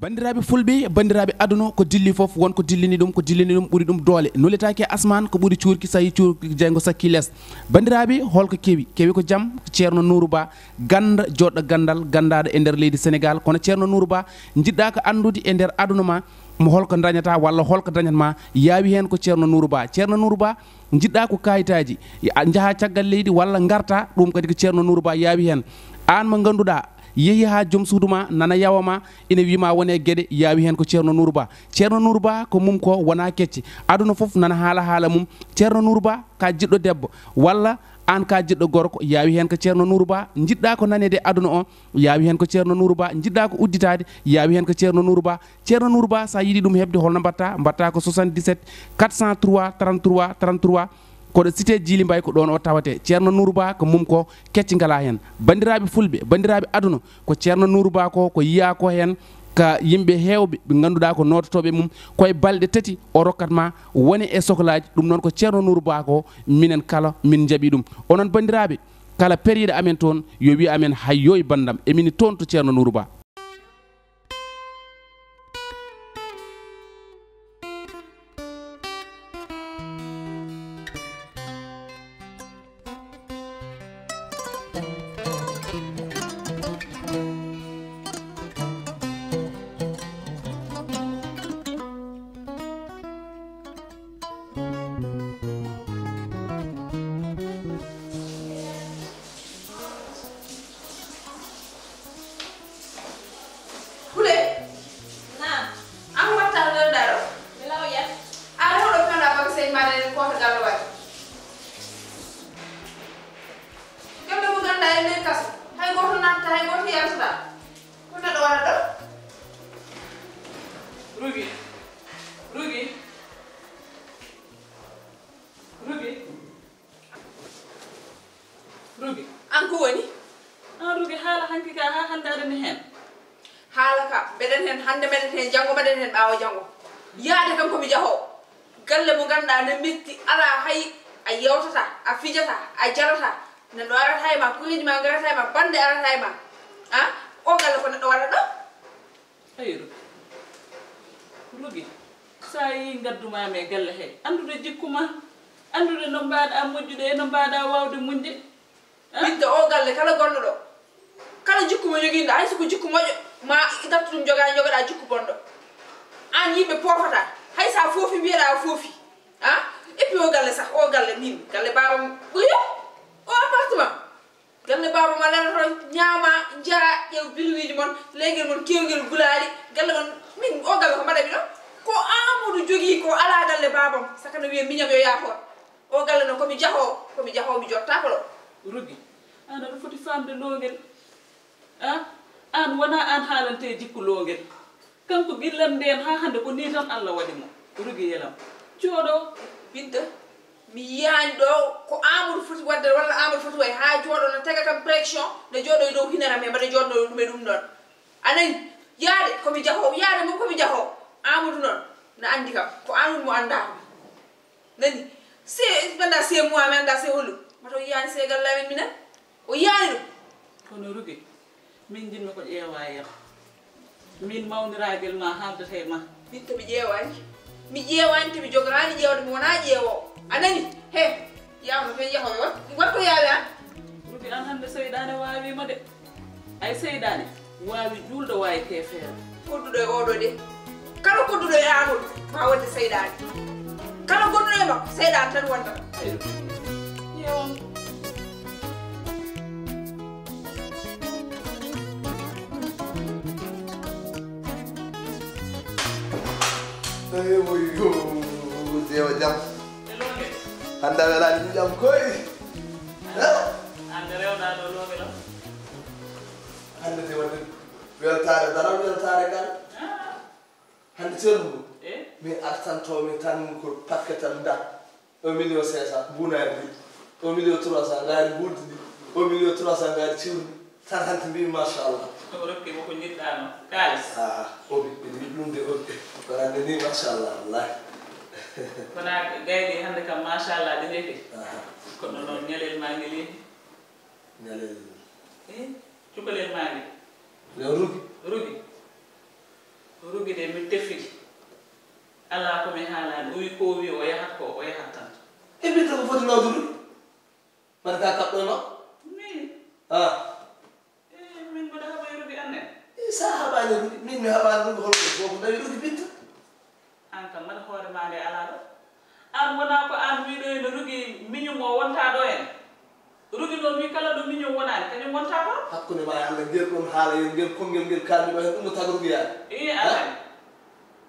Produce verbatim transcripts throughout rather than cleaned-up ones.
Banndiraaɓe fulɓe, banndiraaɓe aduna, ko dilli fof, won ko dillini ɗum, ko dillini ɗum ɓuri ɗum doole. Nuletaake e asmaan, ko ɓuri cuurki, so yii cuurki, jeyngo sakki les. Banndiraaɓe, holko kewi? Kewi ko jam, ko Ceerno Nuuru Ba, gannda, joɗɗo ganndal, ganndaaɗo e nder leydi Senegaal. Kono Ceerno Nuuru Ba, njiɗɗa ko anndude e nder aduna ma, mo holko dañata walla holko dañat ma, yaawi heen ko Ceerno Nuuru Ba. Ceerno Nuuru Ba, njiɗɗa ko kayitaaji, a njaha caggal leydi walla ngarta, ɗum kadi ko Ceerno Nuuru Ba yaawi heen. Aan mo ngannduɗaa, yehi haa joom suudu ma, nana yawa ma, ina wii ma wone geɗe, yaawi heen ko Ceerno Nuuru Ba. Ceerno Nuuru Ba ko mum ko wona kecce. Aduna fof nana haala haala mum. Ceerno Nuuru Ba ka jiɗɗo debbo, walla aan ka jiɗɗo gorko, yaawi heen ko Ceerno Nuuru Ba. Njiɗɗa ko naneede aduna o, yaawi heen ko Ceerno Nuuru Ba. Njiɗɗa ko udditaade, yaawi heen ko Ceerno Nuuru Ba. Ceerno Nuuru Ba, so a yiɗi ɗum heɓde, holno mbaɗta? Mbaɗta ko soixante-dix-sept quatre cent trois trente-trois trente-trois. Koɗo cité Djily Mbaye, ko ɗoon o tawate. Ceerno Nuuru Ba ko mum ko kecci ngalaa heen. Banndiraaɓe fulɓe, banndiraaɓe aduna, ko Ceerno Nuuru Ba ko, ko yiyaa ko heen ka yimɓe heewɓe ɓe ngannduɗaa ko noototooɓe mum, koye balɗe tati o rokkat ma wone e soklaaji. Ɗum noon ko Ceerno Nuuru Ba ko, minen kala min njaɓi ɗum. Onon banndiraaɓe, kala periiɗo amen toon, yo wiy amen, "Hayyo e banndam, emin toon to Ceerno Nuuru Ba." Hule. Naam. An watta lewda ɗo? Mi law yat. An hoɗo kana baka sey mare ko ta gallo waɗi. Kembe mo ganda e nder kaso. Hay goto natta, hay goto yaltata. Ko neɗɗo wara ɗo? Rugi. Rugi. Rugi. Rugi. An ko woni? An Rugi, haala hanki ka ha hande aɗa ni hen? Haala ka, mbeɗen hen hande, mbeɗen hen janngo, mbeɗen hen ɓaawo janngo. Yaade kam ko mi jahoo. Galle mo ganduɗa ne metti, ala hay a yewtata, a fijata, a jarata. Neɗɗo arata e ma, kureji ma garata e ma, bande arata e ma. Ah, o galle ko neɗɗo waɗata ɗo? Ayi, Rugi. Rugi, sa yi ngaddu ma e galle he, anndude jikku ma, anndude no mbaɗa moƴƴude e no mbaɗa wawde muñde. Ah? Binta, o galle kala gonɗo ɗo, kala jikku mo joginɗa, hay so ko jikku moƴƴo, ma dattu ɗum joga, jogoɗa jikku bonɗo. An yimɓe pofata, hay sa foofi mbiyeɗa a foofi. Ah? Et puis o galle sah, o galle min, galle baba ɓuyo, o appartement. Galle baaba ma lelnoto, ñaama, njara, ƴeew birwiiji mon, leygel mon keewngel gulaali, galle mon, min, o galle ko mbaɗa mi ɗo? Ko Amadou jogii ko alaa galle baabam, saka no wiya miñam yo yaafo. O galle noon ko mi jahoo, ko mi jahoo, mi jottaako ɗo. Rugi, aan aɗa foti faamde loongel. Ah, aan wonaa aan haalantee jikku loongel. Kanko gillam ndeen haa hannde ko nii tan Allah waɗi mo. Rugi yelam. Jooɗo. Binta, mi yiyaani ɗo ko Amadou foti waɗde walla Amadou foti waɗde haa jooɗo no tega kam pression, no jooɗo e dow hineram he mbaɗa jooɗo ɗum e ɗum ɗon. A nani? Yaade ko mi jahoo, yaade mum ko mi jahoo. Amadou noon no anndi kam, ko Amadou mo anndaa ko. Nani? Se, mi anndaa se moi, mi anndaa se holɗum. Mata o yiyaani se galle amen minen. O yiyaani ɗum. Kono Rugi, min njiɗmi ko ƴeewa e yam. Min mawniragel ma haaldata e ma. Min to mi ƴeewaani. Mi ƴeewaani, to mi jogaani ƴeewde, mi wonaa ƴeewoowo. A nani? He, yawno fen yahoy on. Watto yaawi an. Rugi, an hannde seyɗaane waawi ma de. Ay seyɗaane waawi juulɗo waawi keefeero. Kodduɗo e oɗo de. Kala kodduɗo e Amadou, ma wonde seyɗaane. Kala gonɗo e makko, seyɗaane tan wonda. Yeewam. Eyi, woyo, jeewa jam. E loonge. Hannde a welaani mi jam koy. Eh? Hannde rewɗaa ɗo loonge ɗo. Hannde te waɗi weltaare daral, weltaare ngal. Ah. Hannde ceerno ngu. Eh? Mi artanto mi tan ko paquet tan nda. Un million cinq cent, mbuunaari ndi. Un million trois cent, ngaari mbuundi ndi. Un million trois cent, ngaari ciwndi. Tan hanti mbiimi, machallah. O rokki mo ko njiɗɗaano, kaalis. Ah, o ɓiɓɓe ɗi ɗum de, o ɓiɓɓe. Ko hannde ni, machallah, wallahi. Kono gayɗi hannde kam, machallah, ɗi njehi. Aha. Kono noon, ñalel maa ngel yehi. Ñalel. Eh, cukalel maa ngel. Yo Rugi. Rugi. Rugi de, mi tefidi. Alaa ko mi haalaani. O wi ko o wi, o yahat ko, o yahat tan. E Binta ko foti nawde Rugi? Mbaɗa ka kaɓɗo e makko? Min? Ah. Eh, min mboɗo haɓa e Rugi annen? Eh, sa haɓaani Rugi, min mi haɓaani Rugi, hol ko fof ko nawi Rugi Binta? Aan kam, mbaɗa hoore ma nde alaa ɗo. Aan wonaa ko aan wiɗo ene Rugi miñum o wontaa ɗo en. Rugi noon wi kala ɗo miñum wonaani, kañum wontaa ɗo. Hakkunde ma e Allah, ngel ɗon haala, yo ngel konngel ngel kaalmi ɗo heen, ɗum no taga Rugi yaade. Ii, Ha? Aɗa anndi.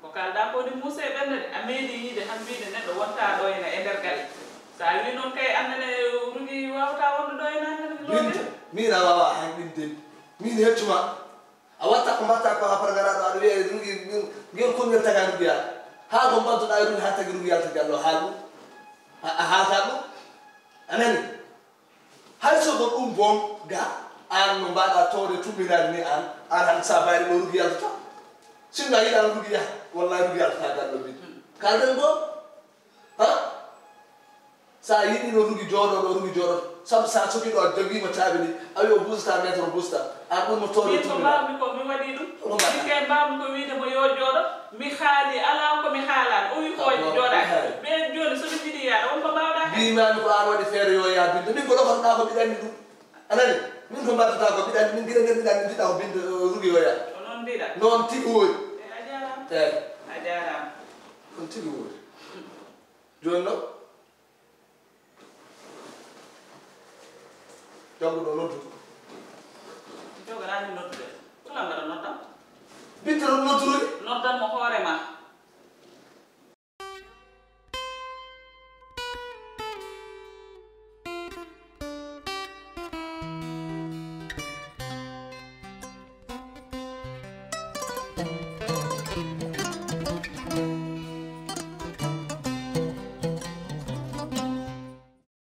Ko kaalɗaa ko ne muusa e ɓernde de, a meeɗi yiide han wiide neɗɗo wontaa ɗo ene e nder galle. So a wii noon kay, annene Rugi waawataa wonde ɗo ene annene ɗo Binta, de. Min a waawaa han ɗum de. Min heccuma. A watta ko mbatta ko haa pargaraɗo aɗa wiya e Rugi, ngel konngel taga Rugi yaade. Haa ko mbadduɗaa e Rugi haa tagi Rugi yalta galle o, haal ɗum. A, a haalta ɗum. A nani? Hay so ko ɗum boom, ga, aan no mbaɗa towde tumminaade ni aan, aan han sa bayri ɗo Rugi yaltata. Sinno a yiɗaano Rugi yaha, wallahi Rugi yaltata galle o Binta. Kaalden goo? Ha? Sa yiɗi no Rugi jooɗo ɗo, Rugi jooɗoto. Sabu sa soki ɗo, a jogiima caabi ɗi, a wi o buusata, maître o buusata. Aan ɗum no towde Min ko tumminaade. Mbaawmi ko mi waɗi ɗum. Ko mbaɗa? Min kay mbaawmi ko wiide mo yo jooɗo. Mi haali, alaa ko mi haalaani. O wi ko Ah, bon. Jooɗaaki. Ehe. Ɓeen jooni so ɓe njiɗi yaade, won ko mbaawɗaa heen? Mbiimaami ko aan waɗi feere yo yaa Binta. Min ko ɗofanɗaa ko mbiɗa anndi ɗum. A nani? Min ko mbaɗtata ko mbiɗa anndi, min gila ngel mbiɗa anndi, mbiɗa ko Binta, eh, Rugi yo yaa. Ko noon mbiɗa? Noon tigi woori. Eh, a jaaraama. Eh. A jaaraama. Noon tigi woori. Jooni noon, janngo ɗo noddu. Joganaani noddude. Kala mbaɗa noddam. Binta noon noddude. Noddan mo hoore ma.